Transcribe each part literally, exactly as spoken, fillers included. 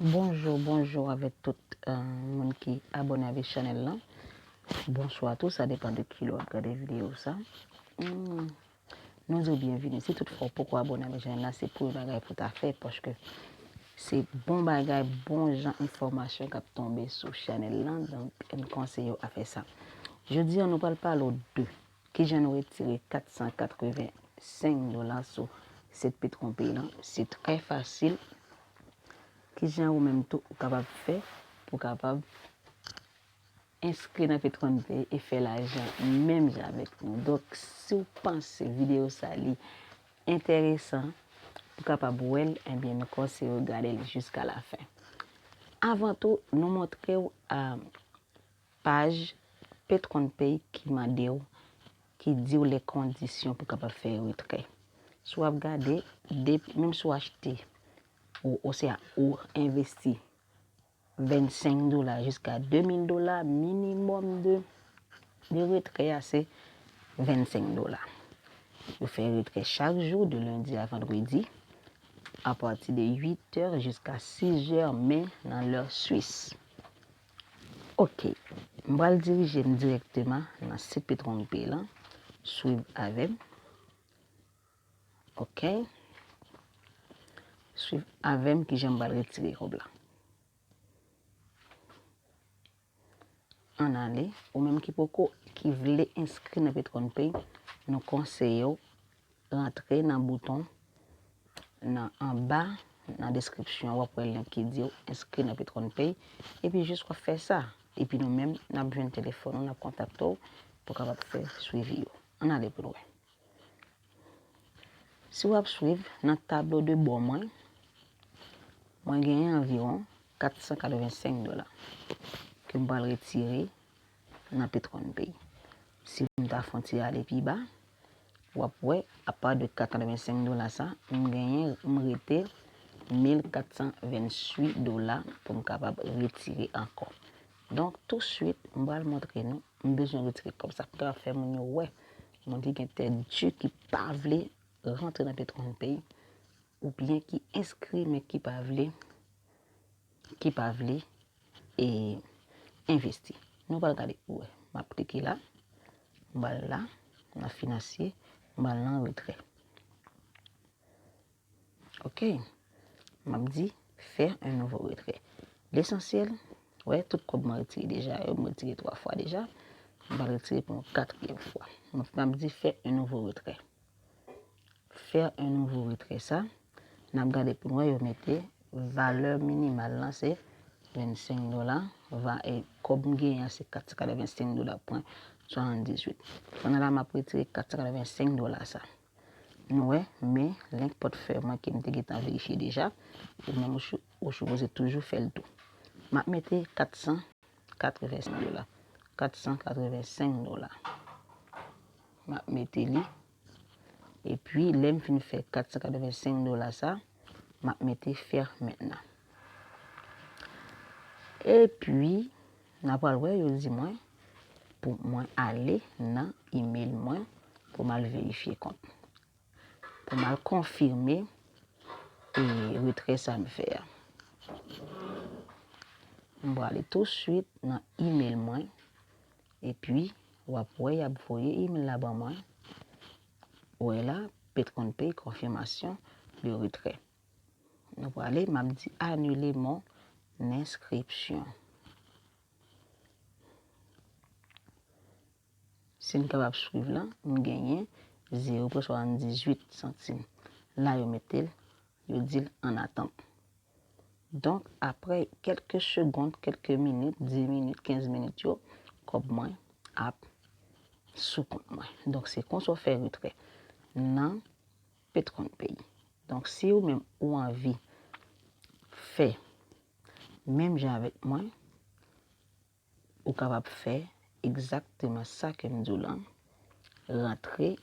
Bonjou, bonjou avèk tout euh, moun ki abòne avèk chanèl lan. Bonswa tou, sa depann de kilè w ap gade videyo sa. Hmm. Nou di w byenvini. Si toutfwa w poko abòne avèk chanèl la, se premye bagay pou w ta fè, paske se bon bagay, bon jan enfòmasyon k ap tonbe sou chanèl lan. Donk, m konseye w a fè sa. Jodi a, nou pral pale w de kijan nou retire kat san katrevensenk dola sou sit Petronpay lan. Se trè fasil. Kijan ou menm tou ou kapab fè pou w kapab enskri nan Petronpay e fè lajan menm jan avèk nou. Donk, si w panse videyo sa li enteresan, ou kapab wè l, ebyen, nou konseye w gade l jiska lafen. Avan tou, nou montre w a paj Petronpay ki mande w, ki di w lè kondisyon pou kapab fè retrè. Si w ap gade, de, menm si w achte, ou, osea ou envesti vennsenk dola jiska de mil dola, minimòm de, de retrè a se vennsenk dola. Yo fè retrè chak jou, de lendi a vandredi, apati de uit è jiska sis è, men nan lè Swis. Ok, m pral dirije m dirèkteman nan sit Petronpay lan. Swiv avè m. Ok. Swiv avè m kijan m pral retire kòb la. Ann ale, ou menm ki poko, ki vle enskri nan Petronpay, nou konseye w rantre nan bouton nan anba, nan deskripsyon, w ap wè link ki di w enskri nan Petronpay, epi jis w ap fè sa. Epi nou menm, n ap jwenn telefòn ou, n ap kontakte w pou w kapab fè swivi yo. Ann ale pou n wè. Si w ap swiv nan tablo de bò mwen, mwen genyen anviwon kat san katrevensenk dola ke m pral retire nan Petronpay. Si m ta fè yon ti ale pi ba, w ap wè, apa de kat san katrevensenk dola sa, m genyen, m rete mil kat san venntuit dola pou m kapab retire ankò. Donk, touswit, m pral montre nou, m bezwen retire kòb sa. Pou kapab fè moun yo wè, moun ki gen tèt di, ki pa vle rantre nan Petronpay, oubyen ki enskri, men ki pa vle, ki pa vle e envesti. Nou pral gade pou wè. M ap klike la, m pral la, nan finansye, m pral nan retrè. Ok, m ap di fè yon nouvo retrè. Lesansyèl, wè, tout kòb mwen retire deja yo, m retire twa fwa deja. M pral retire pou yon katriyèm fwa. M ap di fè yon nouvo retrè. Fè yon nouvo retrè sa, n ap gade pou n wè yo mete valè minimal lan se vennsenk dola, va, e kòb m genyen an se kat san katrevensenk dola pwen swasanndizuit. Pandan la, m ap retire kat san katrevensenk dola sa. Nou wè, men link pòtfèy mwen ke m te gentan verifye deja, ou menm ou, ou sipoze toujou fè l tou. M ap mete kat san katrevensenk dola. Kat san katrevensenk dola. M ap mete li. Epi, lè m fin fè kat san katrevensenk dola sa, m ap mete fè mentnan. Epi, n a pral wè, yo di mwen pou mwen ale nan email mwen pou m al verifye kont. Pou m al konfime e retrè sa m fè a. M prale touswit nan email mwen. Epi, w ap wè y ap voye email la ban mwen. Ou wè la, Petronpay confirmation de retrait. Nou prale, m ap di annuler mon inscription. Si n kapab swiv la, m genyen zewo pwen swasanndizuit santim. La yo mete l, yo di l an atant. Donk, apre kèlke segond, kèlke minit, dis minit, kenz minit yo, kòb mwen ap sou kont mwen. Donk, se konsa w fè retrè nan Petronpay. Donk, si ou menm ou anvi fè menm jan avèk mwen, ou kapab fè egzakteman sa ke m di w lan. Rantre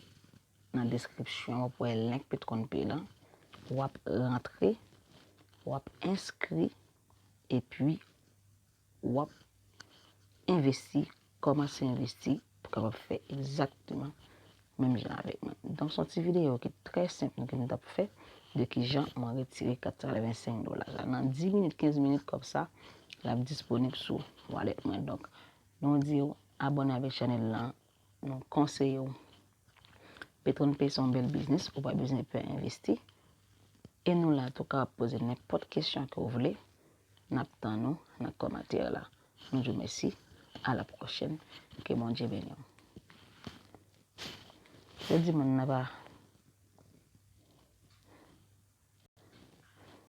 nan deskripsyon, w ap wè link Petronpay lan. W ap rantre, w ap enskri, epi w ap envesti, kòmanse envesti pou kapab fè egzakteman menm jan avèk mwen. Donk, se yon ti videyo ki trè senp ke m t ap fè. de kijan mwen retire kat san katrevensenk dola sa. Nan dis minit, kenz minit, kòb sa, l ap disponib sou wallet mwen. Donk, nou di w abòne avèk chanèl lan, nou konseye w. Petron Pay se yon bèl biznis, ou pa bezwen pè envesti. E nou la tou kapab poze nenpòt kesyon ke w vle. N ap tann ou nan kòmantè la. Nou di w mèsi. A la pwochèn. Ke Bondye beni w. Jodi, moun nan pa